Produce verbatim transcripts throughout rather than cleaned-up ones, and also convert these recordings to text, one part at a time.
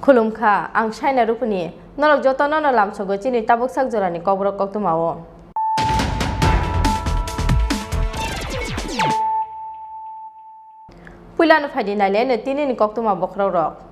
Khulumkha, ang Saina Rupuni. Norok jotono no lamsogo chini tabuk sak jorani kokborok koktwmao. Puilano phaidi naileno tinini koktwma bokhorokrok.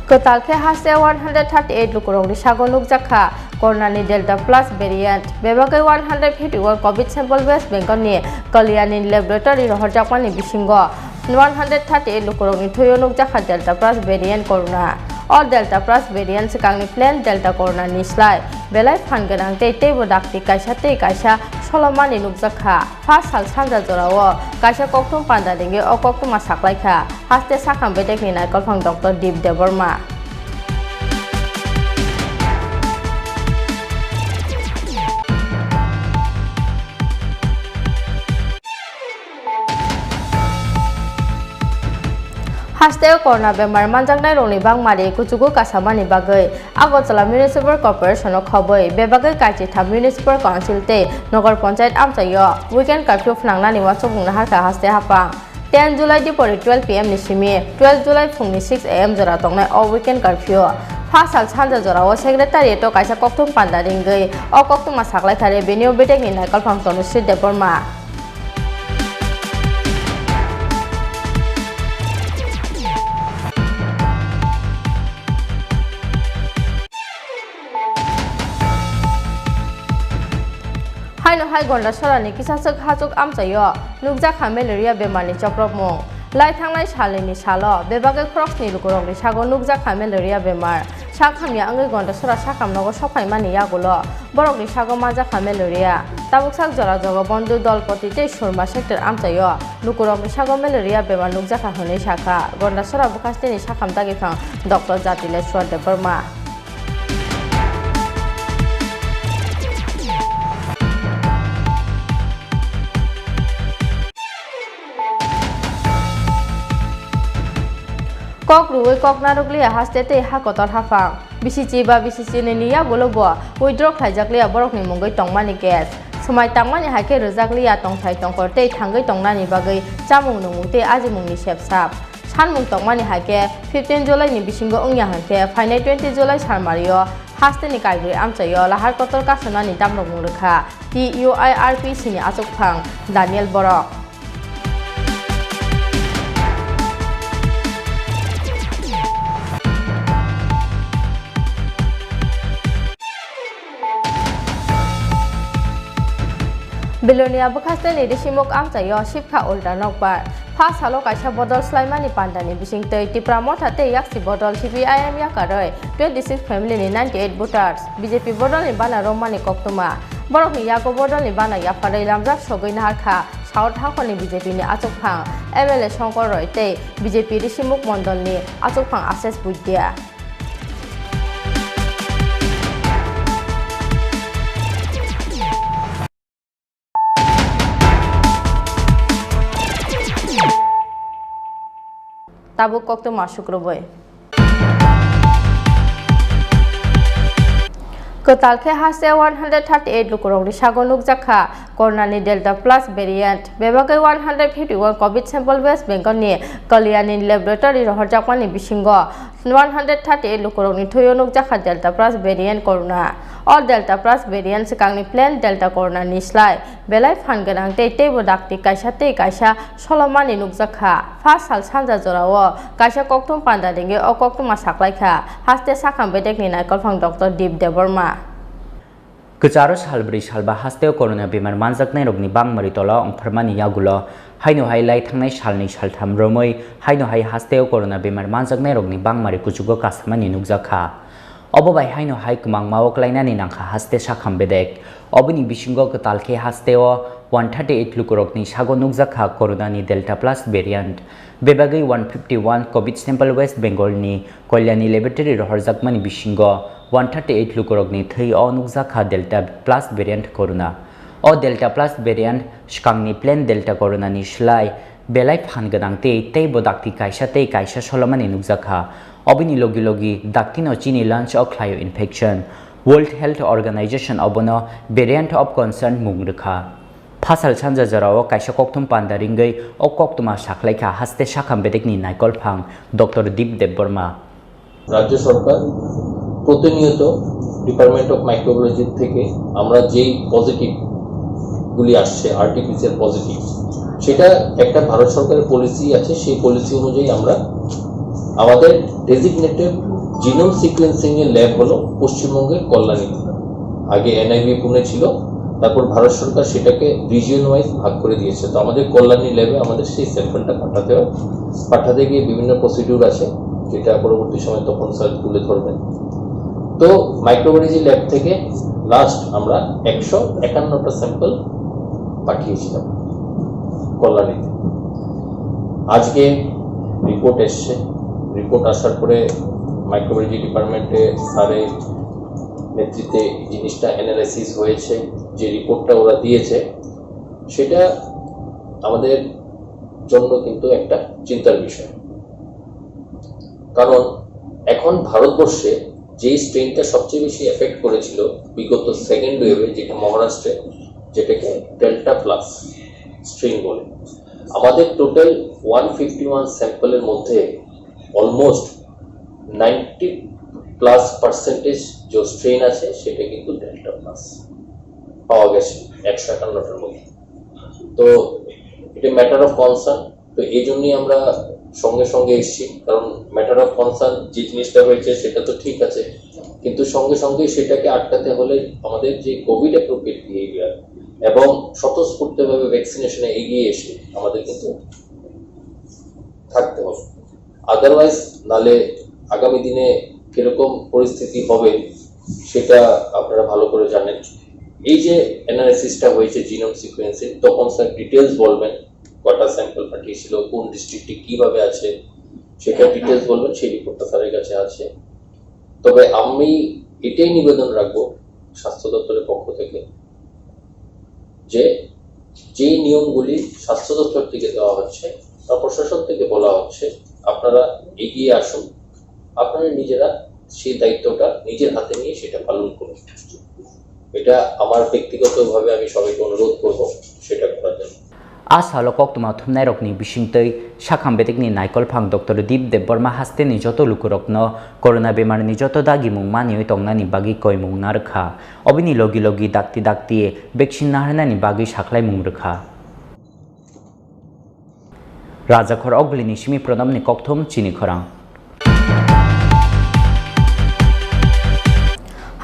Kwtal khe haste one hundred thirty eight lukurokni sago nukjak kha Coronani Delta Plus variant. Bebagwi one hundred fifty one covid sample West Bengalni Kalyani laboratory rohorjakmani bisingo one hundred thirty eight lukurokni thwio nukjak kha Delta Plus variant Corona. O Delta Plus variant swkangni plain Delta Coronani slai belai phan gwnang tei teibo dakti kaisa tei kaisa solomani nukjak kha. Pha sal sanja jorao kaisa koktwma panda ringwi o koktwma saklai kha haste sakham bedekni naikolphang Doctor Deep Debbarma. Hasteo corona bemar manjaknairokni bangmari kuchugo kasamani bagwi Agartala Municipal Corporation-o khobwi bebagwi kaichitham Municipal Council tei Nagar Panchayat amchaio weekend curfew phnangnani uansukmung naharkha haste haphang. Ten July dipori twelve P M ni simi twelve July phungni six A M jora tongnai o weekend curfew. Pha sal sanja jorao Secretariat-o kaisa koktwma panda ringwi o koktwma saklaikha Revenue bedekni naikolphang Tanushree Debbarma. Haino hai Gondasora ni kisaswk hachuk amchaio nukjak kha malaria bemar ni chopropmung. Lai thangnai salni ni salo bebagwi khoroknwi lukurokni sago nukjak kha malaria bemar. Sak hamya wngwi Gondasora sakam nogo sokphaimani yagulo borokni sago manjak kha malaria. Tabuk sak jora Jogobondhu, Dolpoti tei Surma sector amchaio lukurokni sago malaria bemar nukjak kha hwnwi sakha Gondasora bwkhasteni sakam dagiphang Doctor Jatileshwar Debbarma. Kok rwui kok narwkliya haste tei ha kotor haphang. B C C ba B C C ni yagulo bo withdraw khlaijakliya borokni mungwi tongmani case. Swmai tangmani hai khe rwjakliya tongthai tongkor tei thangwi tongnani bagwi chamung nungmung tei ajimungni sepsap. Sanmung tongmani hai khe fifteen July ni bisingo wngya hwn khe phainai twenty July salmario hasteni kaibrwi amchaio lahar kotor kasunani damrokmung rwkha T U I R P C ni achukphang Daniel Borok. Belonia bwkhasteni Risimuk amchaio sibkha ulta nokbar. Pha salo kaisa bodol swlaimani pandani bisingtwi Tipra Motha tei yaksi bodol C P I M yakarwi twenty six family ni ninety eight voters B J P bodolni bana romani koktwma. Borokni yago bodolni bana yapharwi lamjak sogwi naharkha South hakhorni B J P ni achukphang M L A Shankar Roy tei B J P Risimuk mondolni achukphang Ashish Buidia. Tabuk koktwma sukrubui. Kwtal khe haste one hundred thirty eight lukurokni sago nukjak kha Coronani Delta Plus variant. Bebagwi one hundred fifty one covid sample West Bengalni Kalyani laboratory rohorjakmani bisingo one hundred thirty eight lukurokni thwio nukjak kha Delta Plus variant Corona. O Delta Plus variant swkangni plain Delta Coronani slai belai phan gwnang tei teibo dakti kaisa tei kaisa solomani nukjak kha. Pha sal sanja jorao kaisa koktwma panda ringwi o koktwma saklai kha haste sakham bedekni naikolphang Doctor Deep Debbarma. Kwcharo salbrwi salba hasteo corona bemar manjaknairokni bangmari tola ongpharmani yagulo, haino hai lai thangnai salnwi saltham romwi haino hai hasteo corona bemar manjaknairokni bangmari kuchugo kasamani nukjak kha. Obo bai haino hai kwmangmao klainani nangkha haste sakham bedek. Oboni bisingo kwtal khe hasteo one thirty eight lukurokni sago nukjak kha coronani Delta Plus variant. Bebagwi one fifty one covid sample West Bengalni Kalyani laboratory rohorjakmani bisingo one thirty eight lukurokni thwi o nukjak kha Delta Plus variant corona. O Delta Plus variant swkangni plain Delta coronani slai belai phan gwnang tei teibo dakti kaisa tei kaisa solomani nukjak kha. Oboni logi logi daktino chini lungs o khlaio infection. World Health Organization obono variant of concern mung rwkha. Phasal sanja jorao kaisa kokthum panda ringwi o koktwma sakhlaikha haste sakham bedekni naikolphang Doctor Deep Debbarma. রাজ্য সরকার প্রতিনিয়ত department of microbiology থেকে আমরা যেই পজিটিভগুলি আসছে, RTPCR positive, সেটা একটা ভারত সরকারের পলিসি আছে। সেই পলিসি অনুযায়ী আমরা আমাদের ডেজিগনেটেড জিনোম সিকোয়েন্সিং এর ল্যাব হলো পশ্চিমবঙ্গের কল্যাণীতে। আগে এনআইভি পুনে ছিল, তারপর ভারত সরকার সেটাকে রিজিয়ন ওয়াইজ ভাগ করে দিয়েছে। তো আমাদের কল্যাণী ল্যাবে আমাদের সেই স্যাম্পলটা পাঠাতে হয়। পাঠাতে গিয়ে বিভিন্ন প্রসিডিউর আছে, যেটা পরবর্তী সময় তপন স্যার তুলে ধরবেন। তো মাইক্রোবায়োলজি ল্যাব থেকে লাস্ট আমরা একশো একান্নটা স্যাম্পল পাঠিয়েছিলাম কল্যাণীতে। আজকে রিপোর্ট এসছে। রিপোর্ট আসার পরে মাইক্রোবায়োলজি ডিপার্টমেন্টে স্যারের নেতৃত্বে এই জিনিসটা অ্যানালাইসিস হয়েছে। যে রিপোর্টটা ওরা দিয়েছে, সেটা আমাদের জন্য কিন্তু একটা চিন্তার বিষয়। কারণ এখন ভারতবর্ষে যেই স্ট্রেনটা সবচেয়ে বেশি এফেক্ট করেছিল বিগত সেকেন্ড ওয়েভে, যেটা মহারাষ্ট্রে, যেটাকে ডেল্টা প্লাস স্ট্রেন বলে, আমাদের টোটাল ওয়ান ফিফটি ওয়ান স্যাম্পলের মধ্যে অলমোস্ট নাইনটি প্লাস পার্সেন্টেজ যে স্ট্রেন আছে, সেটা কিন্তু ডেল্টা প্লাস পাওয়া গেছে একশো একান্নটার মধ্যে। তো এটা ম্যাটার অফ কনসার্ন। তো এই জন্যই আমরা সঙ্গে সঙ্গে এসেছি, কারণ ম্যাটার অফ কনসার্ন যে জিনিসটা হয়েছে, সেটা তো ঠিক আছে, কিন্তু সঙ্গে সঙ্গে সেটাকে আটকাতে হলে আমাদের যে কোভিড অ্যাপ্রোপ্রিয়েট বিহেভিয়ার এবং স্বতঃস্ফূর্তভাবে ভ্যাকসিনেশনে এগিয়ে এসে আমাদের কিন্তু থাকতে হবে। আদারওয়াইজ নালে আগামী দিনে কিরকম পরিস্থিতি হবে, সেটা আপনারা ভালো করে জানেন। এই যে অ্যানালাইসিসটা হয়েছে জিনোম সিকোয়েন্সিং, তখন স্যার ডিটেলস বলবেন, কটা স্যাম্পল পাঠিয়েছিল, কোন ডিস্ট্রিক্টে কিভাবে আছে, সেটা ডিটেলস বলবেন। সেই রিপোর্টটা স্যারের কাছে আছে। তবে আমি এটাই নিবেদন রাখবো স্বাস্থ্য দপ্তরের পক্ষ থেকে, যে যে নিয়মগুলি স্বাস্থ্য দপ্তর থেকে দেওয়া হচ্ছে বা প্রশাসন থেকে বলা হচ্ছে, আপনারা এগিয়ে আসুন, আপনারা নিজেরা সেই দায়িত্বটা নিজের হাতে নিয়ে সেটা পালন করুন। এটা আমার ব্যক্তিগতভাবে আমি সবাইকে অনুরোধ করব সেটা করার জন্য। A salo koktwma thumnairokni bisingtwi sakham bedekni naikolphang Doctor Deep Debbarma hasteni joto lukurokno corona bemarni joto dagimung maniwi tongnani bagwi koimung narwkha. Obini logi logi dakti dakti vaccine naharnani bagwi sakhlaimung rwkha. Rajakhor Ogulini simi Pranamni kokthum chini khorang.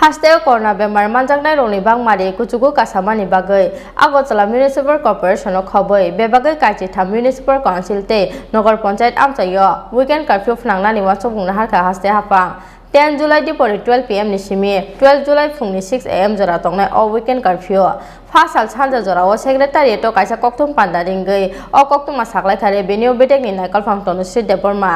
Hasteo corona bemar manjaknairokni bangmari kuchugo kasamani bagwi Agartala Municipal Corporation-o khobwi bebagwi kaichitham Municipal Council tei Nagar Panchayat amchaio weekend curfew phnangnani uansukmung naharkha haste haphang. Ten July dipori twelve P M ni simi twelve July phungni six A M jora tongnai o weekend curfew. Pha sal sanja jorao Secretariat-o kaisa kokthum panda ringwi o koktwma saklaikha Revenue bedekni naikolphang Tanusri Debbarma.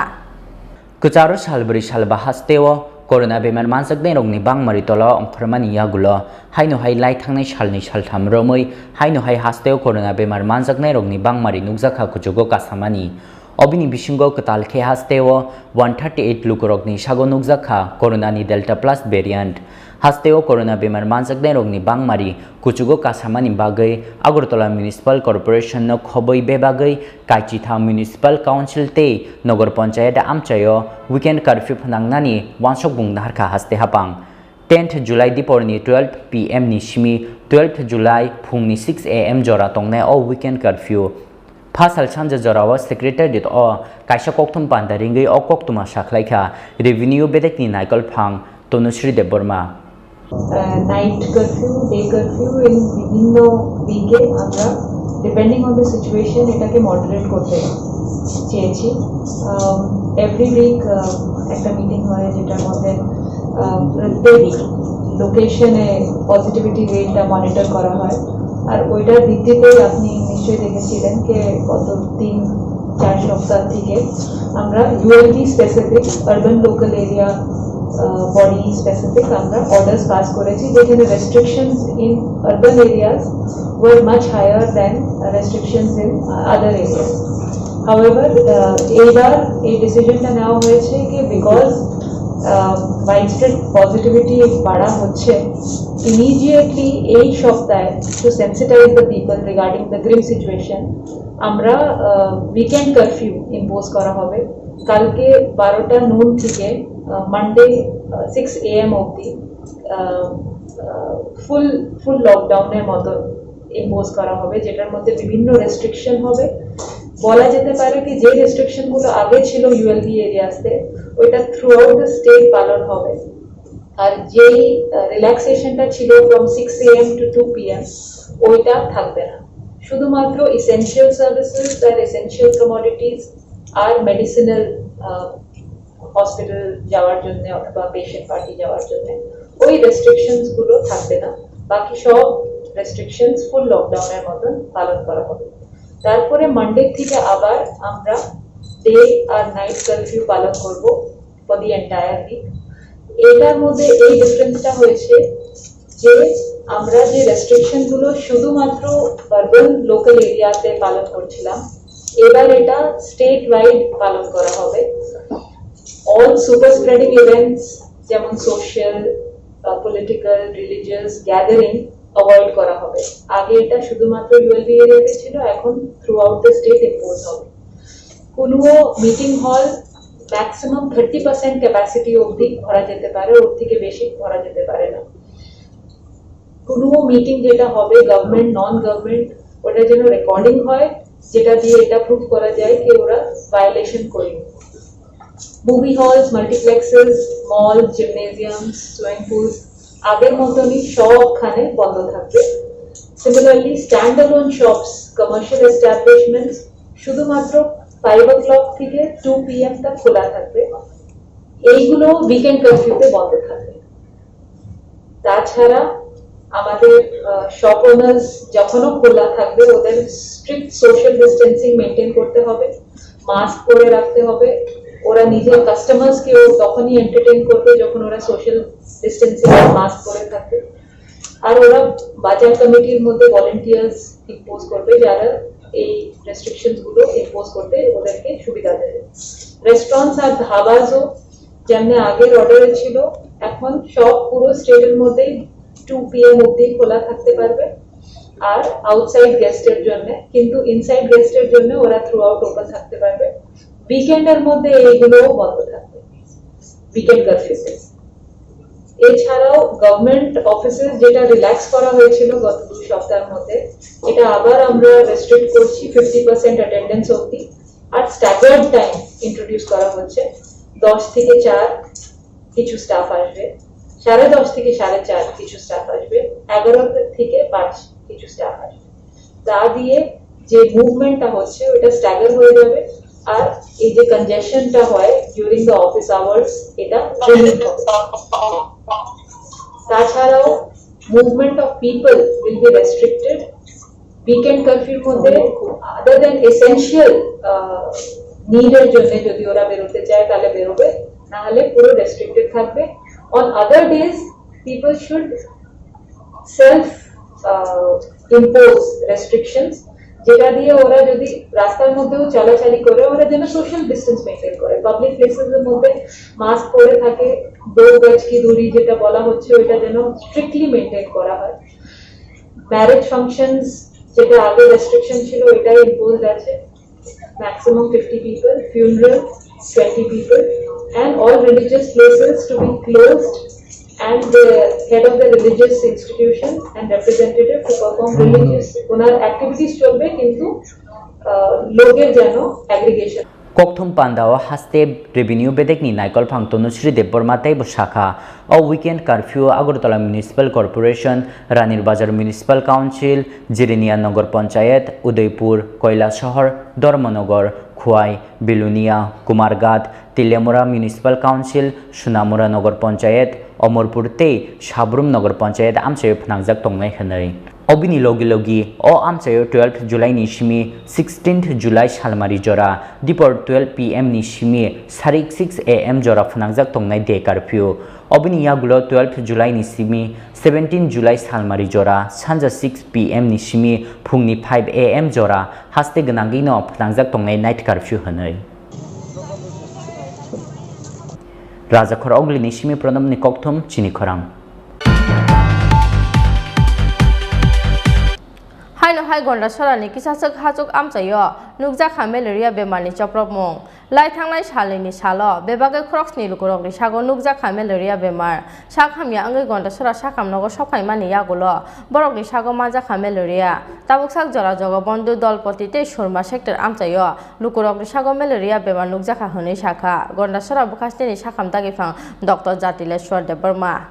Kwcharo salbrwi salba hasteo corona bemar manjaknairokni bangmari tola ongkhormani yagulo haino hai lai thangnai salni saltham romwi haino hai hasteo corona bemar manjaknairokni bangmari nukjakha kuchugo kasamani. Obini bisingo kwtal khe hasteo one thirty eight lukurokni sago nukjakha coronani Delta Plus variant. Hasteo corona bemar manjaknairokni bangmari kuchugo kasamani bagwi Agartala Municipal Corporation-no khobwi bebagwi Kaichitha Municipal Council tei Nagar Panchayat amchaio weekend curfew phnangnani uansukmung naharkha haste haphang. Tenth July diporni twelve P M ni simi twelfth July phungni six A M jora tongnai o weekend curfew. Pha sal sanja jorao Secretariat-o kaisa kokthum panda ringwi o koktwma saklaikha Revenue bedekni naikolphang Tanusri Debbarma. Night curfew, day curfew, in বিভিন্ন উইকে আমরা, depending on the situation, এটাকে মডারেট করতে চেয়েছি। Every week একটা মিটিং হয়, যেটার মধ্যে আহ, প্রত্যেক লোকেশনে পজিটিভিটি রেটটা মনিটর করা হয়। আর ওইটার ভিত্তিতেই আপনি নিশ্চয়ই দেখেছিলেন যে গত তিন চার সপ্তাহ থেকে আমরা ULB specific, urban local area body specific আমরা অর্ডার্স পাস করেছি, যেখানে restrictions in urban areas were much higher than restrictions in other areas. However, এইবার এই ডিসিশনটা নেওয়া হয়েছে কি, বিকজ Widespread positivity বাড়া হচ্ছে, ইমিডিয়েটলি এই সপ্তাহে, to sensitize the people regarding the grim situation, আমরা উইকেন্ড কারফিউ ইম্পোজ করা হবে। কালকে বারোটা নুন থেকে মানডে সিক্স এ এম অবধি ফুল ফুল লকডাউনের মতন ইম্পোজ করা হবে, যেটার মধ্যে বিভিন্ন রেস্ট্রিকশন হবে। বলা যেতে পারে কি, যে রেস্ট্রিকশনগুলো আগে ছিল ইউএলবি এরিয়াতে, ওইটা থ্রু আউট দ্য স্টেট পালন হবে। আর যেই রিল্যাক্সেশনটা ছিল from six a.m. to two p.m., ওইটা থাকবে না। শুধুমাত্র এসেনশিয়াল সার্ভিসেস আর এসেনশিয়াল কমোডিটিস আর মেডিসিনাল হসপিটাল যাওয়ার জন্য অথবা পেশেন্ট পার্টি যাওয়ার জন্য ওই রেস্ট্রিকশনস গুলো থাকবে না। বাকি সব রেস্ট্রিকশনস ফুল লকডাউনের মতন পালন করা হবে। তারপরে মানডে থেকে আবার আমরা ডে আর নাইট কারফিউ পালন করব ফর দি এন্টায়ার উইক। এটার মধ্যে এই ডিফারেন্সটা হয়েছে যে আমরা যে রেস্ট্রিকশন গুলো শুধুমাত্র আরবান লোকাল এরিয়াতে পালন করছিলাম, এবার এটা স্টেট ওয়াইড পালন করা হবে। অল সুপার স্প্রেডিং ইভেন্টস, যেমন social, political, religious gathering avoid করা হবে। আগে এটা শুধুমাত্র ইউএলবি এরিয়াতে ছিল, এখন through out the state impose হবে। কোনো মিটিং হল ম্যাক্সিমাম থার্টি পার্সেন্ট ক্যাপাসিটি অবধি ভরা যেতে পারে, ওর থেকে বেশি ভরা যেতে পারে না। কোনো মিটিং যেটা হবে, গভর্নমেন্ট, নন গভর্নমেন্ট, ওটা যেন রেকর্ডিং হয়, যেটা দিয়ে এটা প্রুভ করা যায় যে ওরা ভায়োলেশন করেনি। মুভি হলস, মাল্টিপ্লেক্সেস, মল, জিমনেজিয়াম, সুইমিং পুলস আগের মতনই সবখানে বন্ধ থাকবে। Similarly, stand alone shops, commercial establishments শুধুমাত্র ফাইভ ও ক্লক থেকে টু পি এম টা খোলা থাকবে। এইগুলো উইকেন্ড কারফিউতে বন্ধ থাকবে। তাছাড়া আমাদের শপ ওনার্স যখনও খোলা থাকবে, ওদের স্ট্রিক্ট সোশ্যাল ডিস্টেন্সিং মেনটেন করতে হবে, মাস্ক পরে রাখতে হবে। ওরা নিজের কাস্টমার্সকেও তখনই এন্টারটেইন করবে যখন ওরা সোশ্যাল ডিস্টেন্সিং আর মাস্ক পরে থাকবে। আর ওরা বাজার কমিটির মধ্যে ভলেন্টিয়ার্স ইম্পোজ করবে, যারা এই রেস্ট্রিকশনস গুলো ইম্পোজ করতে ওদেরকে সুবিধা দেবে। রেস্টুরেন্টস আর ধাবাসও যেমনি আগের অর্ডারে ছিল, এখন সব পুরো স্টেটের মধ্যেই টু পি এম অবধি খোলা থাকতে পারবে। আর আউটসাইড গেস্টের জন্য, কিন্তু ইনসাইড গেস্টের জন্য ওরা থ্রু আউট ওপেন থাকতে পারবে। উইকেন্ডের মধ্যে এইগুলোও বন্ধ থাকবে, উইকেন্ড কারফিউতে। এছাড়াও গভর্নমেন্ট অফিসে যেটা রিল্যাক্স করা হয়েছিল গত দুই সপ্তাহের মধ্যে, এটা আবার আমরা রেস্ট্রিক্ট করছি ফিফটি পার্সেন্ট অ্যাটেন্ডেন্স অবধি। আর স্ট্যাগার্ড টাইম ইন্ট্রোডিউস করা হচ্ছে, দশ থেকে চার কিছু স্টাফ আসবে, সাড়ে দশ থেকে সাড়ে চার কিছু স্টাফ আসবে, এগারো থেকে পাঁচ কিছু স্টাফ আসবে। তা দিয়ে যে মুভমেন্টটা হচ্ছে, ওটা স্ট্যাগার হয়ে যাবে। আর এই যে কনজেশনটা হয় ডিউরিং দ্য অফিস আওয়ার্স, এটা রিলিভ হবে। তাছাড়াও movement of people will be restricted. Weekend কারফিউর মধ্যে আদার দ্যান এসেনশিয়াল নিডের জন্য যদি ওরা বেরোতে চায়, তাহলে বেরোবে, না হলে পুরো রেস্ট্রিক্টেড থাকবে। অন আদার days, people should self impose restrictions, যেটা দিয়ে ওরা যদি রাস্তার মধ্যেও চলাচলি করে, ওরা যেন সোশ্যাল ডিস্টেন্স মেনটেন করে, পাবলিক প্লেসেস এর মধ্যে মাস্ক পরে থাকে, দো গজ কি দূরি যেটা বলা হচ্ছে, ওইটা যেন স্ট্রিক্টলি মেনটেন করা হয়। ম্যারেজ ফাংশনস, যেটা আগে রেস্ট্রিকশন ছিল, ওইটাই ইম্পোজড আছে। Maximum fifty people, funeral twenty people, and all religious places to be closed, and the head of the religious institution and representative to perform religious, ওনার অ্যাক্টিভিটিস চলবে, কিন্তু আহ, লোকের যেন aggregation. Kokthum pandao haste revenue bedekni naikolphang Tanushree Debbarma teibo sakha, o weekend curfew Agartala Municipal Corporation, Ranir Bazar Municipal Council, Jirania Nagar Panchayat, Udaipur, Kailasahar, Dharmanagar, Khowai, Belonia, Kumarghat, Teliamura Municipal Council, Sonamura Nagar Panchayat, Amarpur tei Sabrum Nagar Panchayat amchaio phnangjak tongnai hwnwi. Obini logi logi o amchaio twelfth July ni simi sixteenth July salmari jora dipor twelve P M ni simi sarik six A M jora phnangjak tongnai day curfew. Obini yagulo twelfth July ni simi seventeen July salmari jora sanja six P M ni simi phungni five A M jora haste gwnangwino phnangjak tongnai night curfew hwnwi. Rajakhor Ogli ni simi Pranamni kokthum chini khorang. Haino hai Gondasora ni kisachwk hachwk amchaio nukjakha malaria bemar ni chopropmung. Lai thangnai salni ni salo bebagwi khoroksni lukurokni sago nukjakha malaria bemar. Sak hamya wngwi Gondasora sakham nogo sokphaimani yagulo borokni sago manjakha malaria. Tabuk sak jora Jogobondhu, Dolpoti tei Surma sector amchaio lukurokni sago malaria bemar nukjakha hwnwi sakha Gondasora bwkhasteni sakham dagiphang Doctor Jatileshwar Debbarma.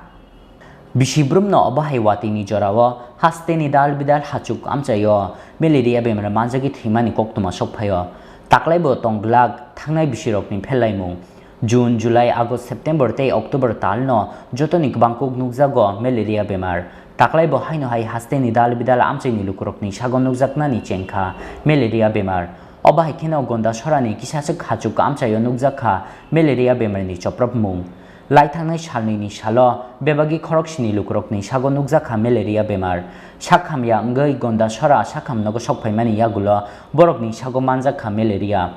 Bisi brumno obo hai watini jorao hasteni dal bidal hachuk amchaio malaria bemar manjagwi thwimani koktwma sokphaio. Taklaibo tong glak thangnai bisirokni phellaimung. June, July, August, September tei October talno jotoni kwbangkuk nukjago malaria bemar. Taklaibo haino hai hasteni dal bidal amchaini lukurokni sago nukjaknani chengkha malaria bemar. Obo hai kheno Gondasorani kisachwk hachuk amchaio nukjakha malaria bemarni chopropmung. Lai thangnai salnwini salo bebagwi khoroksini lukurokni sago nukjakha malaria bemar. Sak hamya wngwi Gondasora sakham nogo sokphaimani yagulo borokni sago manjakha malaria.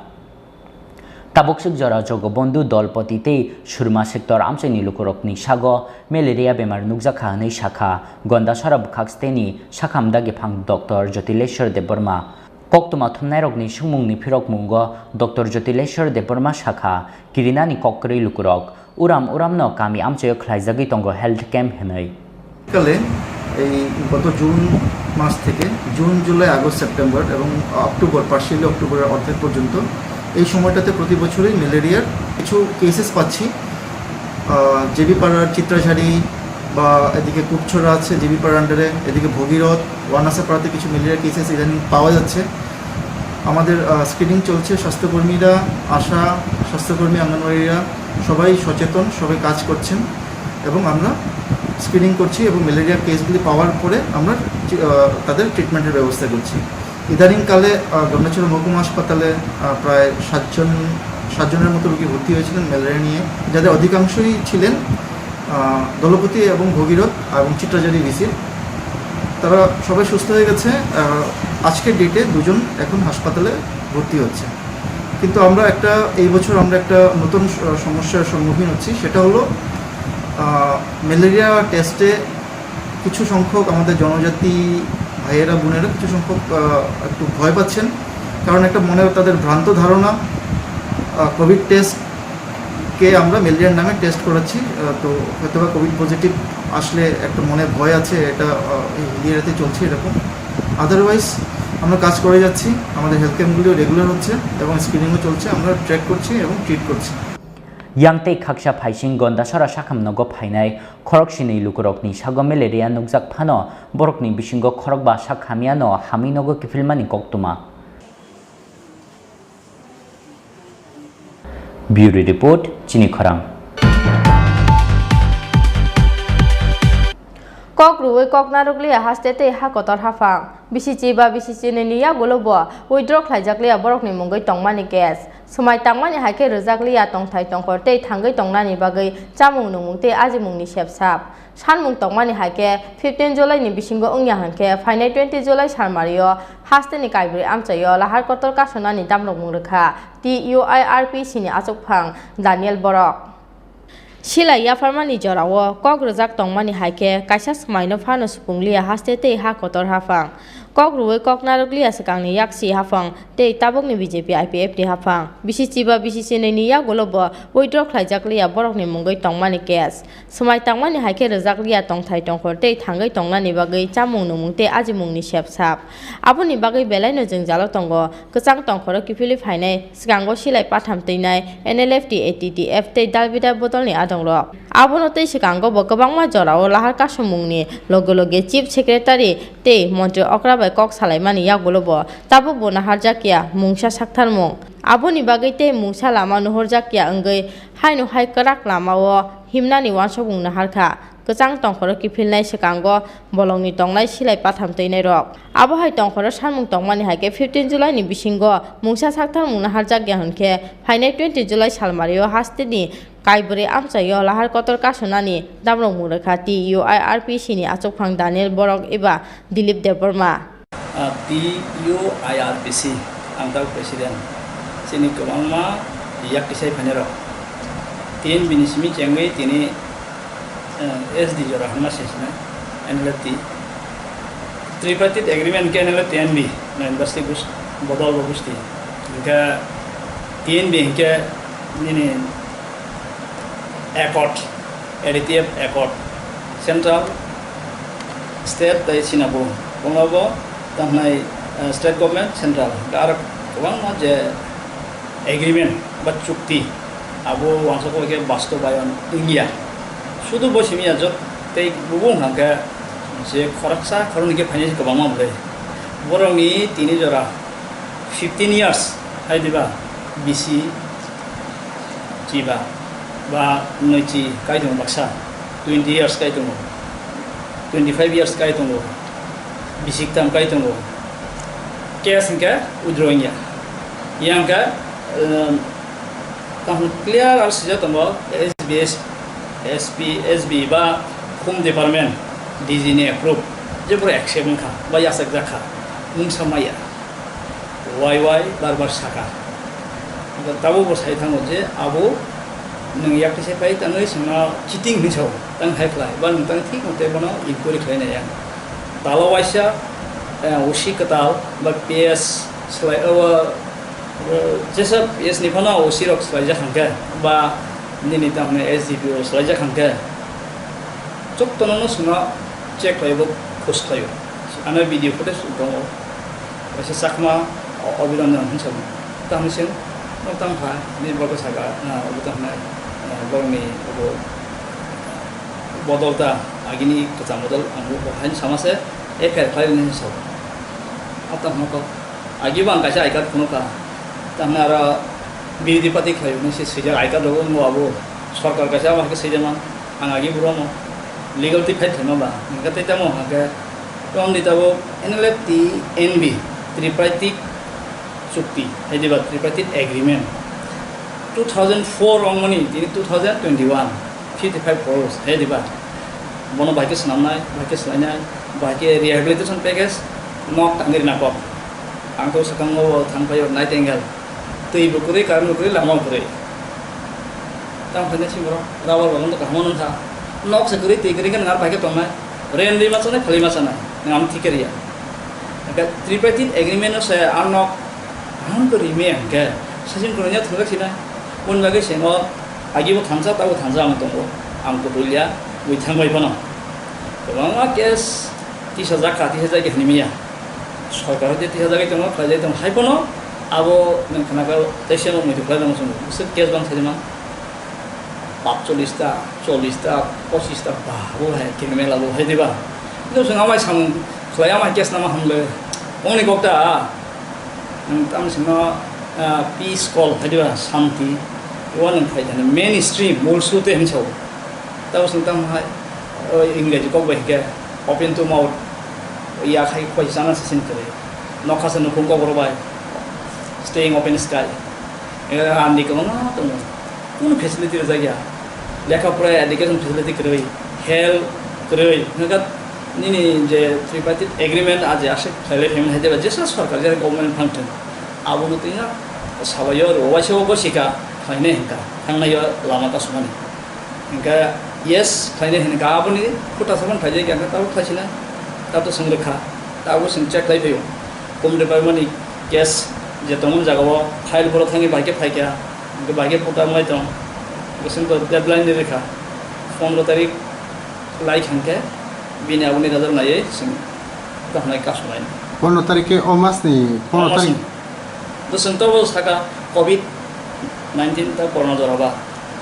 Tabukswk jora Jogobondhu, Dolpoti tei Surma sector amchaini lukurokni sago malaria bemar nukjakha hwnwi sakha Gondasora bwkhaksteni sakham dagiphang Doctor Jotileshwar Debbarma. Koktwma thumnairokni swngmungni phirokmungo Doctor Jotileshwar Debbarma sakha, kirinani kok kwrwi lukurok uram uramno kami amchaio khlaijagwi tongo health camp hwnwi. শীতকালে এই গত জুন মাস থেকে জুন, July, August, September এবং October, partially অক্টোবরের অর্ধেক পর্যন্ত, এই সময়টাতে প্রতি বছরই ম্যালেরিয়ার কিছু কেসেস পাচ্ছি। আহ, জেবি পাড়ার চিত্রাঝাড়ি বা এদিকে কুপছড়া আছে জেবি পাড়ার আন্ডারে, এদিকে ভগীরথ, ওয়ানাসা পাড়াতে কিছু ম্যালেরিয়ার কেসেস ইদানিং পাওয়া যাচ্ছে। আমাদের, আহ, স্ক্রিনিং চলছে। স্বাস্থ্যকর্মীরা, আশা, স্বাস্থ্যকর্মী, অঙ্গনওয়াড়িরা সবাই সচেতন, সবাই কাজ করছেন এবং আমরা স্ক্রিনিং করছি এবং ম্যালেরিয়ার কেসগুলি পাওয়ার পরে আমরা ট্রি-, আহ, তাদের ট্রিটমেন্টের ব্যবস্থা করছি। ইদানিংকালে, আহ, গন্ডাছড়া মহকুমা হাসপাতালে, আহ, প্রায় সাতজন, সাতজনের মতো রোগী ভর্তি হয়েছিলেন ম্যালেরিয়া নিয়ে, যাদের অধিকাংশই ছিলেন, আহ, দলপতি এবং ভগীরথ এবং চিত্রাঝাড়ি ভিসির। তারা সবাই সুস্থ হয়ে গেছে। আহ, আজকের ডেটে দুজন এখন হাসপাতালে ভর্তি হচ্ছে। কিন্তু আমরা একটা, এই বছর আমরা একটা নতুন স-, সমস্যার সম্মুখীন হচ্ছি, সেটা হলো, আহ, ম্যালেরিয়া টেস্টে কিছু সংখ্যক আমাদের জনজাতি ভাইয়েরা, বোনেরা কিছু সংখ্যক, আহ, একটু ভয় পাচ্ছেন, কারণ একটা মনে তাদের ভ্রান্ত ধারণা, আহ, কোভিড টেস্টকে আমরা ম্যালেরিয়ার নামে টেস্ট করাচ্ছি। আহ, তো হয়তোবা কোভিড পজিটিভ আসলে একটা মনে ভয় আছে, এটা, আহ, এই এরিয়াতে চলছে এরকম। আদারওয়াইজ আমরা কাজ করে যাচ্ছি, আমাদের হেলথ ক্যাম্পগুলিও রেগুলার হচ্ছে এবং স্ক্রিনিংও চলছে, আমরা ট্র্যাক করছি এবং ট্রিট করছি। Yang tei khaksa phaising Gondasora sakham nogo phainai khoroksinwi lukurokni sago malaria nukjak phano borokni bisingo khorokba sak hamyano hamwi nogo kiphilmani koktwma. Bureau Report, Chini Khorang. Kok rwui kok narwkliya haste tei ha kotor haphang. Bisi chiba bisi chinini yagulo bo withdraw khlaijakliya borokni mungwi tongmani case. Swmai tangmani hai khe rwjakliya tongthai tongkhor tei thangwi tongnani bagwi chamung nungmung tei ajimungni sepsap. Sanmung tongmani hai khe fifteen July ni bisingo wngya hwn khe phainai twenty July salmario hasteni kaibrwi amchaio lahar kotor kasonani damrokmung rwkha T U I R P C ni achukphang Daniel Borok. Silai yapharmani jorao kok rwjak tongmani hai khe kaisa swmaino phano supungliya haste tei ha kotor haphang. Kok rwui kok narwkliya swkangni yaksi haphang tei tabukni B J P I P F ni haphang. Bisi chiba bisi chinini yagulo bo withdraw khlaijakliya borokni mungwi tongmani case. Swmai tangmani hai khe rwjakliya tongthai tongkhor tei thangwi tongnani bagwi chamung nungmung tei ajimungni sepsap. Aboni bagwi belaino jwngjalo tongo. Kwchang tongkhoro kiphilwi phainai, swkango silai patham twinai, N L F T, A T T F tei Dalbida bodolni adongrok. Abono tei swkango bo kwbangma jorao lahar kasumungni loge loge Chief Secretary tei Montri okra bai kok salaimani yagulo bo tabuk bo naharjakya mungsa saktharmung. Aboni bagwi tei mungsa lama nuhurjakya wngwi haino hai kwrak lamao himnani uansukmung naharkha. Kwchang tongkhoro kiphilnai swkango bolongni tongnai silai patham twinairok. Abo hai tongkhoro sanmung tongmani hai khe fifteen July ni bisingo mungsa saktharmung naharjakya hwn khe phainai twenty July salmario hasteni kaibrwi amchaio lahar kotor kasonani damrokmung rwkha T U I R P C ni achukphang Daniel Borok eba Dilip Debbarma. Ah, T U I R P C, ang tabuk president. Chini kwbangma yak tisai phainairok. T N B ni simi chengwi tini, eh, S D jora hwnma se sina N L F T. Tripartite agreement ke N L F T N B na industry bus bodol bo busti. Hingke T N B hingke nini accord, A D T F accord, central, state tei sinabo. Bono bo tamo hwnai, eh, state government, central. Hingke aro kwbangma je agreement ba chukti abo wansok bai khe bastobayon wngya. Sudu bo simi ya jot tei bubu wngkha khe je khoroksa khoroknwi khe phainai se kwbangma bwlai. Borokni tini jora fifteen years hai diba bisi chiba ba nwichi kai tongo baksa, twenty years kai tongo, twenty five years kai tongo, bisik tam kai tongo, case hingke withdraw wngya. Yang ka, um, kaham clear aro sijak tongo, S B S, S P, S B ba Home Department, D G ni approve, je pura accept wngkha, ba yasakjak kha, mungsa maya. Wai wai bar bar saka. Tabuk bo sai thango je abo nwng yak tise pai tangwi songno cheating hinwi sao, tang hai khlai, ba nwng tang thik mate bono inquiry khlai nai ya. Talo waisa, eh, O C kwtal ba P S slai, o, o, jesa P S ni phano O C rok swlaijak hwnkhe, ba nini tamni S D P O swlaijak hwnkhe, chuktono no songno check khlai bo khus khlaio. Ano video footage tongo. Waisa Chakma, o-, Abhinadan hinwi sao. Tamni seng, o tang kha, ni borok saka, ah, obo tang kha, ah, borokni obo bodol ta, agini kwcham bodol, ang bo haino sama se, F I R khlai rwni hinwi sao. O tang kha, agi bo ang kaisa I card phunukha. Tang kha aro birodhi party khlai rwni se swijak I card rwgo, wngbo abo sorkar kaisa abo hai khe swijak man. Ang agi bo romo legal twi fight khlaima ba, hingkhe tei tamo hake tongdi tabuk N L F T N B, Tripartite Chukti, hai diba, Tripartite Agreement. Two thousand four ongmani, tini two thousand twenty-one, fifty-five crores, hai diba. Bono bai khe swnamnai, bai khe swlainai, bai khe rehabilitation package, nok tangwi rwna kok. Ang to swkango thang paio Nightingale. Twi bo kwrwi, current bo kwrwi, lama bo kwrwi. Tamo khaina si borok rubber bagan to kaham nung kha. Nok se kwrwi, twi kwrwi khe nang ar bai khe tongnai. Rent rwi ma chanai, phalwi ma chanai. Nang amo thik khe rwya. Hingkhe tripartite agreement no se a nok kaham khe rwmaya hingkhe session kwrwngya thwngjak sinai. Boni bagwi se no agi bo thansa, tabo thansa ang tongo. Ang kwtwlya, bui thangbai phano. Kwbangma case tisajak kha, tisajak khe hinwi manya. Sorkar je tisajagwi tongo, khlaijagwi tongo. Hai phano abo nwng khna kha, teisa no muitu khlai mano chwng. Bwswk case bang sai man. Patchollish ta, chollish ta, pochish ta, ba, bo hai criminal abo hai diba. Kintu chwng amai samung khlai, amai case nama hamle. Ongni kok ta, nwng tamo sino, ah, peace call hai diba, shanti. Wa nwng phai jani mainstream, mul sute hinwi sao. Tamo sino tamo hai, o, English kok bai hingke, open to mouth, ya khai khoi sana se sin kare. Nokha se nukhung kok bai, staying open sky. Andi kwbangma tongo. Kunu facility rwjak ya. Lekha pora, education facility kwrwi, health kwrwi. Hwnka nini je tripartite agreement aje aswk khlailai phaimani hai jeba jesa sorkar jesa government function. Abono twi no salai o rw waisa o gosika khlainai hwnka. Thangnai o lama kasumani. Hingke yes khlainai hinwi ka aboni khuta samani khlaijak ya, hingke tabuk khlai sinai, tabuk swng rwkha, tabuk swng check khlai phaio. Home Department ni case je tongmani jaga o file borok thangwi bai khe phai kha, hingke bai khe khuta wng lai tong, hingke swng to deadline ni rwkha, pondro tarik lai kha hingke bini aboni result naiwi swng kaham nai kasu nai. Pondro tarik khe o mas ni, pondro tarik. Bwswng to bo saka covid nineteen ta corona jora ba.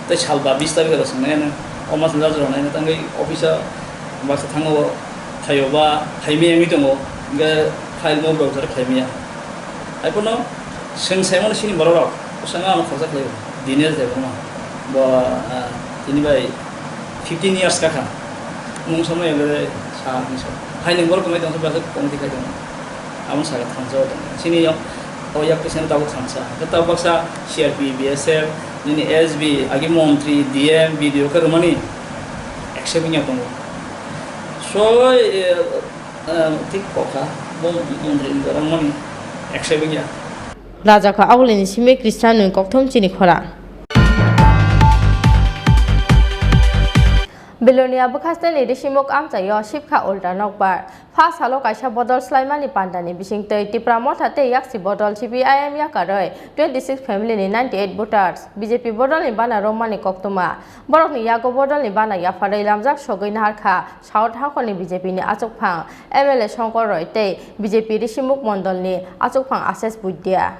Tei sal ba bis tarikh aro swngnai ano. O mas ni jora nai tangwi office o baksa thango thaio ba thaimaya wngwi tongo. Hingke file mo bo jora khlaimaya. Hai phano swng saimano sini borok rok. Bwskango ano khoroksa khlaio. Dinesh Debbarma. Bo, ah, tini bai fifteen years kakha. Mung somoi ele sa hinso. Hai ni borok mai tong sa committee khai tong. Amo saka thansa o tong. Sini yo, o yak kisa tabuk thansa. Tabuk baksa C R P, B S F, nini S B, agi montri, D M, B D O khe romani accept wngya tongo. So, eh, eh, thik kokha, bo montri ni romani accept wngya. Rajakha Aulini simi Khristianni kokthum chini khora. Belonia bwkhasteni Risimuk amchaio sibkha ulta nokbar. Pha salo kaisa bodol swlaimani pandani bisingtwi Tipra Motha tei Yaksi bodol C P I M yakarwi twenty six family ni ninety eight voters B J P bodolni bana romani koktwma. Borokni yago bodolni bana yapharwi lamjak sogwi naharkha South Hakhorni B J P ni achukphang M L A Shankar Roy tei B J P Risimuk mondolni achukphang Ashish Buidia.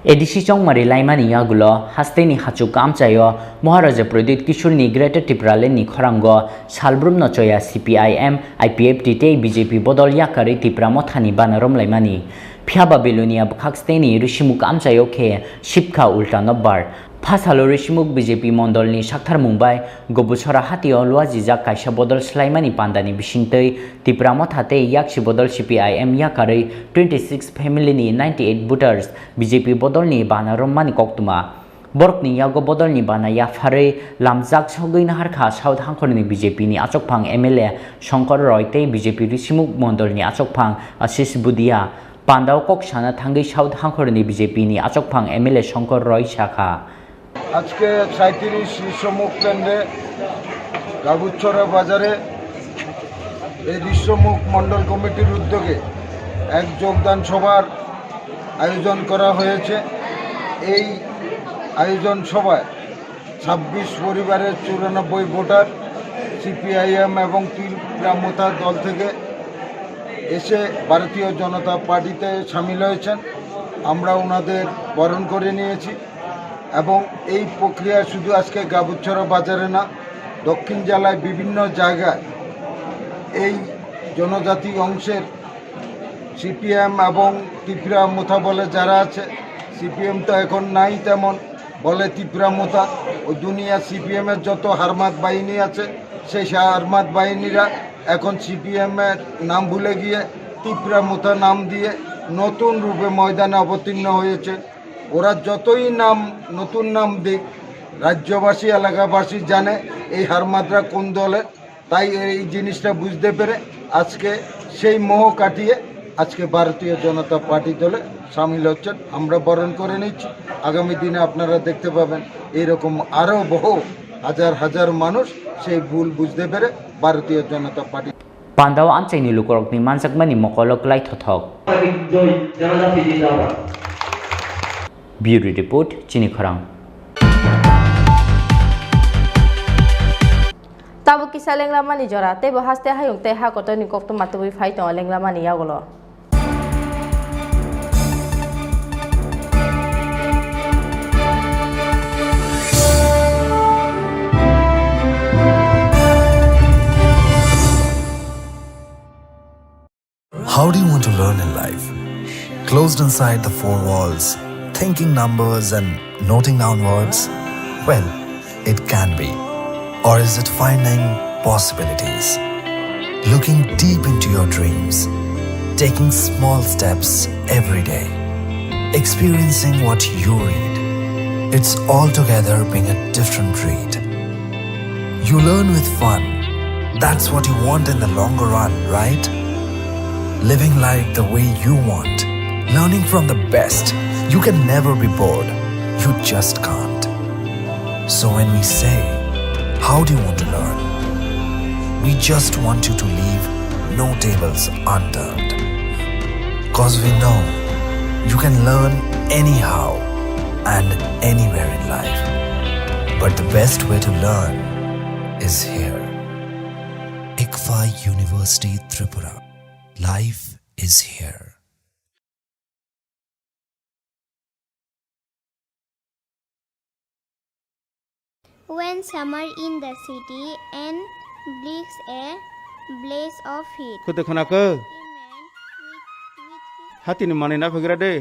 A D C chongmari laimani yagulo hasteni hachuk amchaio Maharaja Pradyut Kishorni Greater Tipralandni khorango salbrumno choya C P I M, I P F T tei B J P bodol yakarwi Tipra Mothani bana romlaimani. Phiyaba Belonia bwkhaksteni Risimuk amchaio khe sibkha ulta nokbar. Phasalo Risimuk B J P mondolni saktharmung bai Gobusora hatio luajijak kaisa bodol swlaimani pandani bisingtwi Tipra Motha tei Yaksi bodol C P I M yakarwi twenty six family ni ninety eight voters B J P bodolni bana romani koktwma. Borokni yago bodolni bana yapharwi lamjak sogwi naharkha South Hakhorni B J P ni achukphang M L A Shankar Roy tei B J P Risimuk mondolni achukphang Ashish Budia. Pandao kok sana thangwi South Hakhorni B J P ni achukphang M L A Shankar Roy sakha. আজকে সাঁইত্রিশ ঋষ্যমুখ কেন্দ্রে গাবুছড়া বাজারে এই ঋষ্যমুখ মণ্ডল কমিটির উদ্যোগে এক যোগদান সভার আয়োজন করা হয়েছে। এই আয়োজন সভায় ছাব্বিশ পরিবারের চুরানব্বই ভোটার সিপিআইএম এবং ত্রিপুরা মোথা দল থেকে এসে ভারতীয় জনতা পার্টিতে সামিল হয়েছেন। আমরা ওনাদের বরণ করে নিয়েছি এবং এই প্রক্রিয়া শুধু আজকে গাবুছড়া বাজারে না, দক্ষিণ জেলায় বিভিন্ন জায়গায় এই জনজাতি অংশের সিপিএম এবং ত্রিপুরা মোথা বলে যারা আছে, সিপিএম তো এখন নাই তেমন, বলে ত্রিপুরা মোথা। ওই দুনিয়া সিপিএম এর যত হারমাত বাহিনী আছে, সেই হারমাত বাহিনীরা এখন সিপিএম এর নাম ভুলে গিয়ে ত্রিপুরা মোথা নাম দিয়ে নতুন রূপে ময়দানে অবতীর্ণ হয়েছে। ওরা যতই নাম, নতুন নাম দিক, রাজ্যবাসী, এলাকাবাসী জানে এই হারমাতরা কোন দলের। তাই এই জিনিসটা বুঝতে পেরে আজকে সেই মোহ কাটিয়ে আজকে ভারতীয় জনতা পার্টি দলে সামিল হচ্ছেন। আমরা বরণ করে নিচ্ছি। আগামী দিনে আপনারা দেখতে পাবেন এইরকম আরও বহু হাজার হাজার মানুষ সেই ভুল বুঝতে পেরে Bharatiya Janata party Pandao amchaini lukurokni manjakmani mokolo kwlai thothok. জয় জনজাতি জিন্দাবাদ। Bureau report, Chini Khorang. Tabuk kisa lenglamani jora, teibo haste hayung tei ha kotorni koktwma tubui phai tongo lenglamani yagulo. How do you want to learn in life? Closed inside the four walls, thinking numbers and noting down words? Well, it can be. Or is it finding possibilities? Looking deep into your dreams, taking small steps every day, experiencing what you read. It's altogether being a different breed. You learn with fun. That's what you want in the longer run, right? Living life the way you want. Learning from the best. You can never be bored. You just can't. So when we say, "How do you want to learn?" We just want you to leave no tables unturned. 'Cause we know you can learn anyhow and anywhere in life. But the best way to learn is here. ICFAI University Tripura. Life is here. When summer in the city and brings a blaze of heat. Khwtwi khwnakhe. A man with, with his Hatini manwi naphaigra de.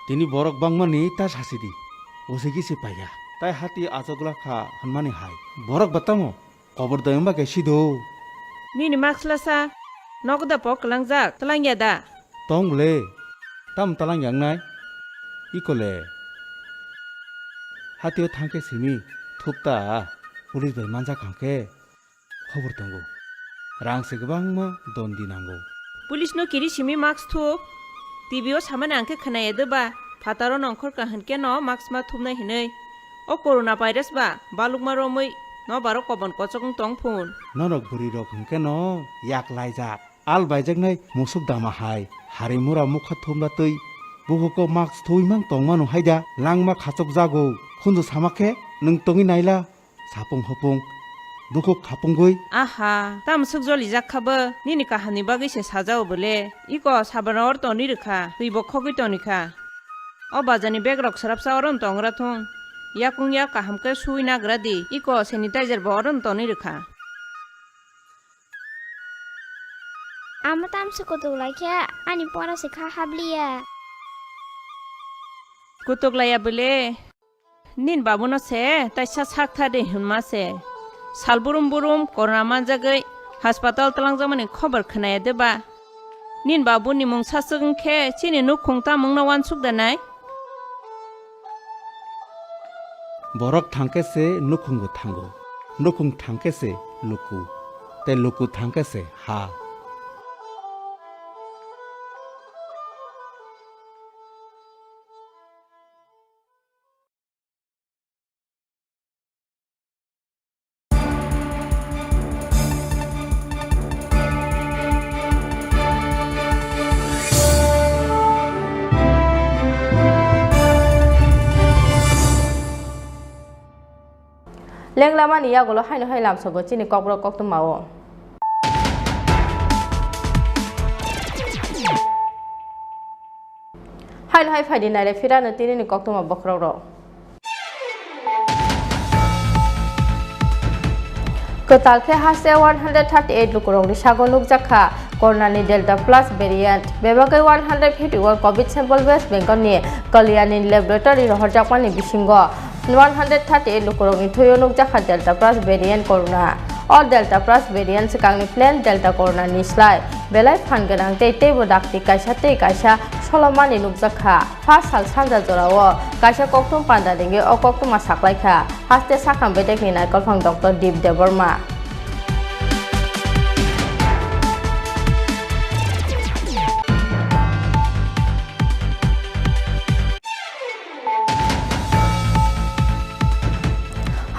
Tini borok bangmani ta sasi di. Usigi se paiya. Tai hati achogla kha hwnmani hai. Borok ba tamo? Kobor dayung ba khe sido. Nini mask lasa. Nogo da pok kwlangjak. Twlangya da? Tong le. Tam twlangya wngnai? Iko le. Hatio thangkhe simi. Thupta. Police bai manjak hangkhe. Khobor tongo. Rang se kwbangma dondi nango. Police no kiri simi mask thup. T V o samani ang khe khwnaya de ba. Phataro nongkhor ka hwn khe no mask ma thupnai hinwi. O corona virus ba balukma romwi nobaro kobon kochok wng tong phun. Norok bwrwi rok hwnkhe no yak laijak. Al baijaknai musuk dama hai, hari mura mukha thumla twi, bukuko mask thuwi mang tongmano haida, langma khachok jago, khunju sama khe nwng tongwi naila, sapung hopung, bukhuk khapungwi. Aha, tamo swk jolijak kha bo, nini kahamni bagwi se sajao bole, iko sabra or toni rwkha, twi bo khogwi toni kha. O bazarni bag rok swrapsa oro no tongra thung, yakung yak kaham khe suwi nagra di, iko sanitizer bo oro no toni rwkha. Amo tamse kutuk lai khe ani pora se kha habliya. Kutuk laiya bole. Nin babuno se taisa sak tha de hwnma se. Sal burum burum corona manjagwi hospital twlangjakmani khobor khwnaya de ba? Nin babuni mung saswk wng khe chini nukhung tamungno uansuk da nai? Borok thang khe se nukhung bo thango, nukhung thang khe se luku, tei luku thang khe se ha. Lenglamani yagulo haino hai lamsogo chini kokborok koktwmao. Haino hai phaidi naire phirano tinini koktwma bokhorokrok. Kwtal khe haste one hundred thirty eight lukurokni sago nukjak kha Corona ni Delta Plus variant. Bebagwi one hundred fifty one covid sample West Bengal ni Kalyani laboratory rohorjakmani bisingo one hundred thirty eight lukurokni thwio nukjak kha Delta Plus variant Corona. O Delta Plus variant swkangni plain Delta Corona ni slai belai phan gwnang tei teibo dakti kaisa tei kaisa solomani nukjak kha. Pha sal sanja jorao kaisa koktwma panda ringwi o koktwma saklai kha haste sakham bedekni naikolphang Doctor Deep Debbarma.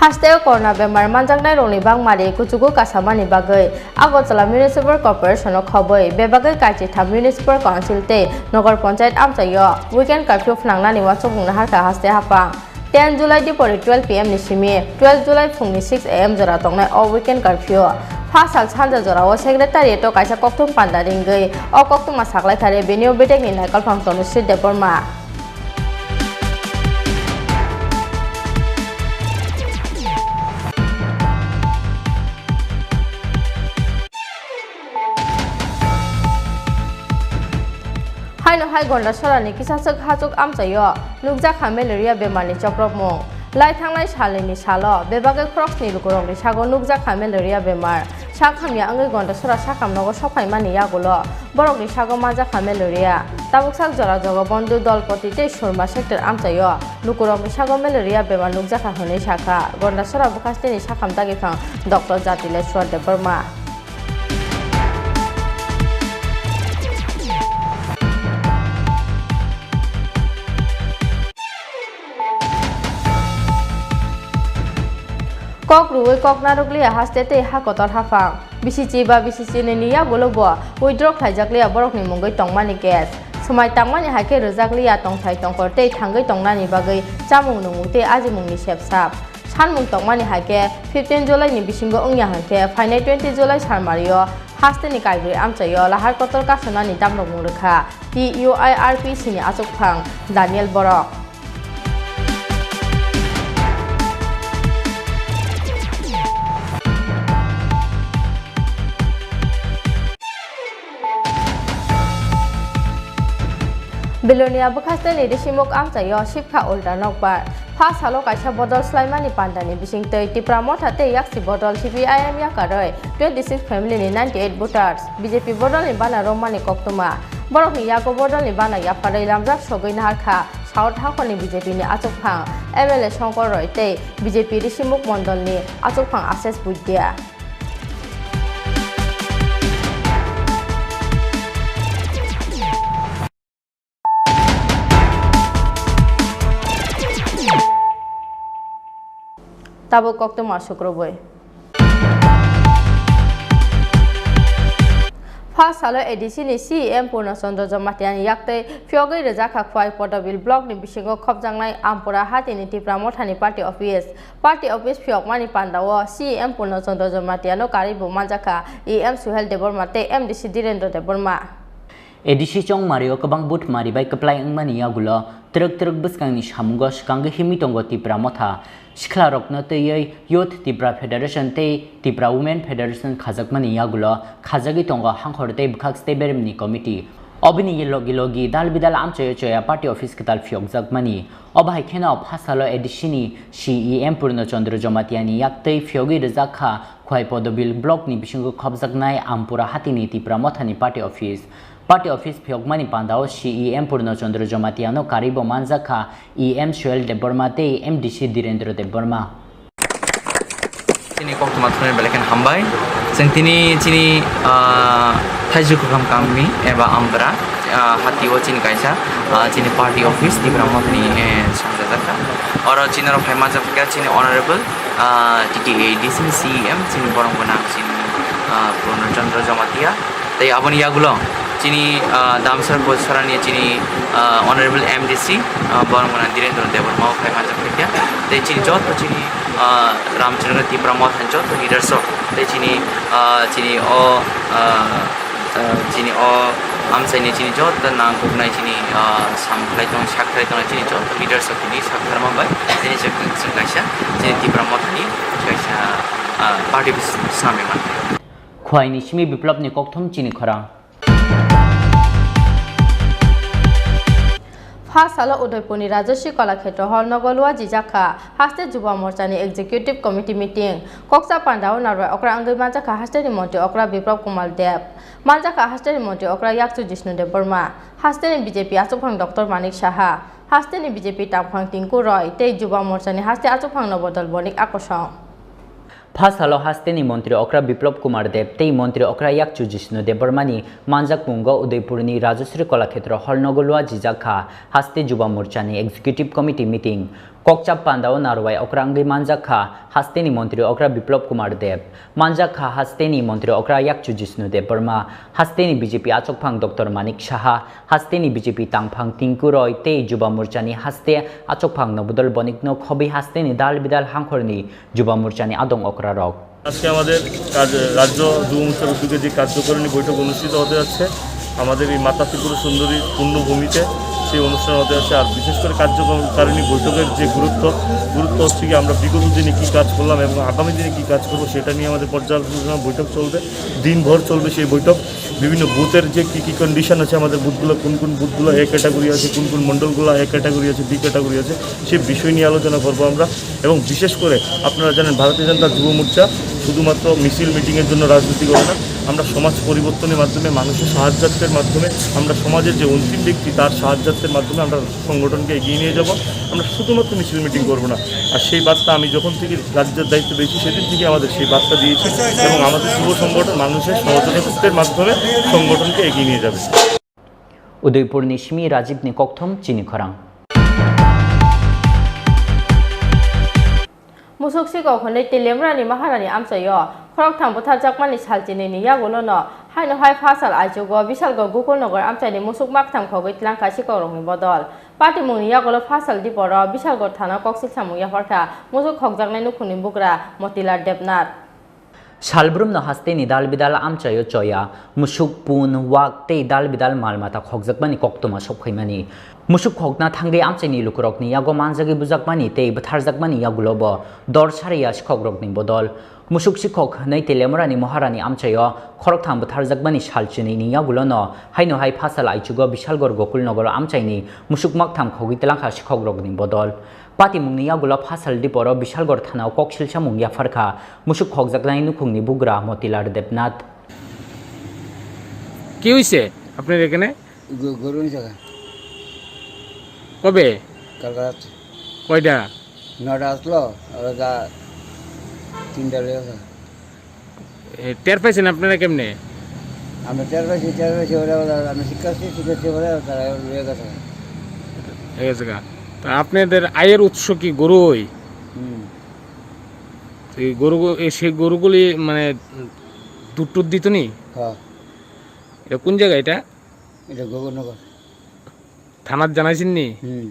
Hasteo corona bemar manjaknairokni bangmari kuchugo kasamani bagwi Agartala Municipal Corporation-o khobwi bebagwi kaisitham Municipal Council tei Nagar Panchayat amchaio weekend curfew phnangnani uansukmung naharkha haste haphang. Ten July dipori twelve P M ni simi twelve July phungni six A M jora tongnai o weekend curfew. Pha sal sanja jorao Secretariat-o kaisa koktwma panda ringwi o koktwma saklaikha Revenue bedekni naikolphang Tanushree Debbarma. Haino hai Gondasora ni kisaswk hachuk amchaio nukjak kha malaria bemar ni chopropmung. Lai thangnai salni salo bebagwi khoroknwi lukurokni sago nukjak kha malaria bemar. Sak hamya wngwi Gondasora sakam nogo sokphaimani yagulo borokni sago manjak kha malaria. Tabuk sak jora Jogobondhu, Dolpoti tei Surma sector amchaio lukurokni sago malaria bemar nukjak kha hwnwi sakha Gondasora bwkhasteni sakam dagiphang Doctor Jatileshwar Debbarma. Kok rwui kok narwkliya haste tei ha kotor haphang. B C C ba B C C ni ni yagulo bo withdraw khlaijakliya borokni mungwi tongmani case. Swmai tangmani hai khe rwjakliya tongthai tongkhor tei thangwi tongnani bagwi chamung nungmung tei ajimungni sepsap. Sanmung tongmani hai khe fifteen July ni bisingo wngya hwn khe phainai twenty July salmario hasteni kaibrwi amchaio lahar kotor kasunani damrokmung rwkha T U I R P C ni achukphang Daniel Borok. Belonia bwkhasteni Risimuk amchaio sipkha ulta nokbar. Pha salo kaisa bodol swlaimani pandani bisingtwi Tipra Motha tei Yaksi bodol C P I M yakarwi twenty six family ni ninety eight voters B J P bodolni bana romani koktwma. Borokni yago bodolni bana yapharwi lamjak sogwi naharkha South hakhorni B J P ni achukphang M L A Shankar Roy tei B J P Risimuk mondolni achukphang Ashish Buidia. Tabuk koktwma sukrubwi. First salo A D C ni C E M Purno Chandra Jamatia ni yaktwi phiyogwi rwjakha Khwai Podobil block ni bisingo khopjaknai Ampura hatini Tipra Mothani party office. Party office phiyokmani pandao C E M Purno Chandra Jamatia no karwi bo manjakha E M Suhel Debbarma tei M D C Dhirendra Debbarma. A D C chongmario kwbang buthmari bai kwplai wngmani yagulo twrwk twrwk bwskangni samungo swkangwi himwi tongo Tipra Motha. Siklarokno twiwi Youth Tipra Federation tei Tipra Women Federation khajakmani yagulo khajagwi tongo Hangkhor tei Bwkhak Stei Beremni Committee. Obini logi logi dal bidal amchaio choya party office kwtal phiyokjakmani. Obo hai kheno pha salo A D C ni C E M Purno Chandra Jamatia ni yaktwi phiyogwi rwjak kha Khwai Podobil block ni bisingo khopjaknai Ampura hatini Tipra Mothani party office. Party office phiyokmani pandao C E M Purno Chandra Jamatia no karwi bo manjak kha E M Suel Debbarma tei M D C Dhirendra Debbarma. Chini koktwma thumnairok belai kheno hambai. Chwng tini chini, ah, Thaiju Kwkham Kami eba Ampra, ah, hatio chini kaisa, ah, chini party office Tipra Mothani, eh, songchajakha. Oro chini oro phai manjak kha chini honorable, ah, T T A D C ni C E M chini borok gwnang chini, ah, Purno Chandra Jamatia. Tei aboni yagulo chini, ah, Damsar Bosarani chini, ah, honorable M D C, ah, borok gwnang Dhirendra Debbarma o phai manjak kha. Tei chini joto chini, ah, Ramchandra Tipra Mothani joto leaders rok tei chini, ah, chini o, ah, ah, chini o amchaini chini joto nangkuknai chini, ah, samkhlai tong, sakhlai tongnai chini joto leaders rok tini saktharma bai tini chwng kaisa chini Tipra Mothani kaisa, ah, party bis-, swnamwi mankha. Khwaini simi biplopni kokthum chini khorang. Pha salo Udaipurni Rajasri Kalakshetra Hall nogo luajijak kha haste Juba Morchani Executive Committee meeting. Kokcha pandao narwai okra wngwi manjak kha hasteni montri okra Biplab Kumar Deb, manjak kha hasteni montri okra Yakchu Jishnu Debbarma, hasteni B J P achukphang Doctor Manik Saha, hasteni B J P tangphang Tinku Roy tei Juba Morchani haste achukphang Nobodol Bonik Akosong. Pha salo hasteni montri okra Biplab Kumar Deb tei montri okra Yakchu Jishnu Debbarmani manjakmungo Udaipurni Rajasri Kalakshetra Hall nogo luajijak kha haste Juba Morchani Executive Committee meeting. Kokcha pandao narwai okra wngwi manjak kha hasteni montri okra Biplab Kumar Deb, manjak kha hasteni montri okra Yakchu Jishnu Debbarma, hasteni B J P achukphang Doctor Manik Saha, hasteni B J P tangphang Tinku Roy tei Juba Morchani haste achukphang Nobodol Bonikno khobwi hasteni dal bidal hangkhorni Juba Morchani adong okrarok. আজকে আমাদের কাজ, রাজ্য যুব মোর্চার উদ্যোগে যে কার্যকারিণী বৈঠক অনুষ্ঠিত হতে যাচ্ছে আমাদের এই মাতা ত্রিপুরা সুন্দরী পুণ্যভূমিতে, সেই অনুষ্ঠান হতে যাচ্ছে। আর বিশেষ করে কার্যকারিণী বৈঠকের যে গুরুত্ব, গুরুত্ব হচ্ছে কি আমরা বিগত দিনে কী কাজ করলাম এবং আগামী দিনে কী কাজ করবো সেটা নিয়ে আমাদের পর্যালোচনা বৈঠক চলবে, দিনভর চলবে সেই বৈঠক। বিভিন্ন বুথের যে কী কী কন্ডিশন আছে, আমাদের বুথগুলো কোন কোন বুথগুলো এ ক্যাটাগরি আছে, কোন কোন মণ্ডলগুলো এ ক্যাটাগরি আছে, বি ক্যাটাগরি আছে, সে বিষয় নিয়ে আলোচনা করবো আমরা। এবং বিশেষ করে আপনারা জানেন ভারতীয় জনতা যুব মোর্চা শুধুমাত্র মিছিল মিটিংয়ের জন্য রাজনীতি করে না, আমরা সমাজ পরিবর্তনের মাধ্যমে, মানুষের সাহায্যার্থের মাধ্যমে, আমরা সমাজের যে অন্তিম ব্যক্তি তার সাহায্যার্থের মাধ্যমে আমরা সংগঠনকে এগিয়ে নিয়ে যাব। আমরা শুধুমাত্র মিছিল মিটিং করবো না। আর সেই বার্তা আমি যখন থেকে রাজ্যের দায়িত্ব পেয়েছি সেদিন থেকে আমাদের সেই বার্তা দিয়েছি এবং আমাদের যুব সংগঠন মানুষের সহযোগিতার মাধ্যমে সংগঠনকে এগিয়ে নিয়ে যাবে। Udaipurni simi Rajibni kokthum chini khorang. Musuk sikok hwnwi Telemrani Maharani amchaio khoroktham butharjakmani sal chinini yagulono haino hai phasal aichugo Bisalgor Gokulnagar amchaini musuk maktham khogwi tlangkha sikokrokni bodol. Patimungni yagulo phasal diporo Bisalgor thana koksil samung yapharkha musuk khokjaknai nukhungni bugra Motilal Debnath. Salbrumno hasteni dal bidal amchaio choya, musuk, pun, wak tei dal bidal mal mata khokjakmani koktwma sokphaimani. Musuk khokna thangwi amchaini lukurokni yago manjagwi bujakmani tei bwtharjakmani yagulobo dor sariya sikhokrokni bodol. Musuk sikhok hwnwi Telemrani Maharani amchaio khoroktham bwtharjakmani sal chinini yagulono haino hai phasal aichugo Bisalgor Gokulnagar amchaini musuk maktham khogwi tlangkha sikhokrokni bodol. Patimungni yagulo phasal diporo Bisalgor thanao koksil samung yapharkha musuk khokjaknai nukhungni bugra Motilal Debnath. কি হইছে আপনার এখানে? গ-, গরু নিছে গা। কবে? কালকে রাত্রে। কয়টা? নটা আসলো, ওরা যা তিনটা লয়ে গেছে। এ, টের পাইছেন আপনারা কেমনে? আমরা টের পাইছি, টের পাইছি, ওরা, ওরা, আমি শিক্ষার্থী, শিক্ষার্থী বলে তারা লয়ে গেছে। ঠিক আছে গা। তা আপনাদের আয়ের উৎস কি গরুই? হুম। এই গরু গ-, এই সেই গরুগুলি মানে দুধ টুধ দিত নি? হ্যাঁ। এটা কোন জায়গা এটা? এটা গগনগর। থানাত জানাইছেননি? হুম।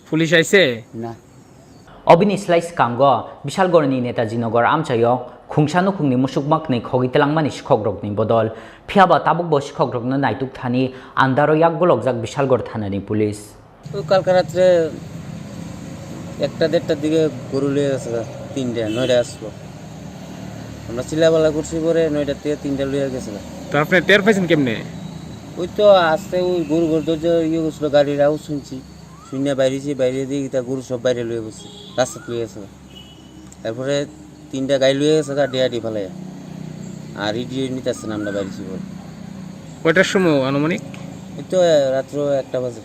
পুলিশ আইছে? না। Obini slai swkango Bishalgorni Netaji Nagar amchaio khungsa nukhungni musuk maknwi khogwi twlangmani sikhokrokni bodol. Phiyaba tabukbo sikhokrokno naituk thani andaro yak golokjak Bishalgor thanani police. ওই কালকে রাত্রে একটা দেড়টার দিকে গরু লইয়া গেছে গা, তিনটা, নয়টা আসলো। আমরা চিল্লাপাল্লা করছি পরে নয়টার থেকে তিনটা লইয়া গেছে গা। তো আপনি টের পাইছেন কেমনে? ওই তো আস্তে ওই গরু ঘর দরজা ইয়ে করছিল, গাড়ির আওয়াজ শুনছি, শুনে বাইরেছি, বাইরে দিয়ে তা গরু সব বাইরে লইয়া বসছি, রাস্তাত লইয়া গেছে গা। তারপরে তিনটা গাই লইয়া গেছে গা, ডেয়ারি ফেলাইয়া। আর ইডিও নিতে আসছে না, আমরা বাইরেছি বলে। কয়টার সময় আনুমানিক? এই তো রাত্র একটা বাজে।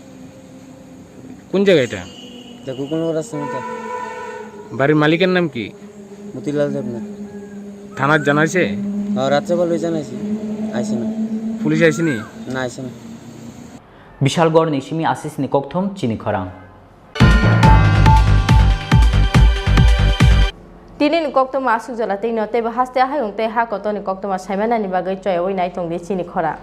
কোন জায়গা এটা? এটা গোকুলনগর রাস্তার মধ্যে। বাড়ির মালিকের নাম কি? মতিলাল দেবনাথ। থানাত জানাইছে? হ্যাঁ, রাত্রেবেলা জানাইছি। আইছে না। পুলিশ আইছে নি? না, আইছে না। Bishalgorni simi asisni kokthum chini khorang. Tini ni koktwma aswk jora twi no teibo haste hayung tei ha kotor ni koktwma saimanani bagwi choyawi nai tongdi chini khorang.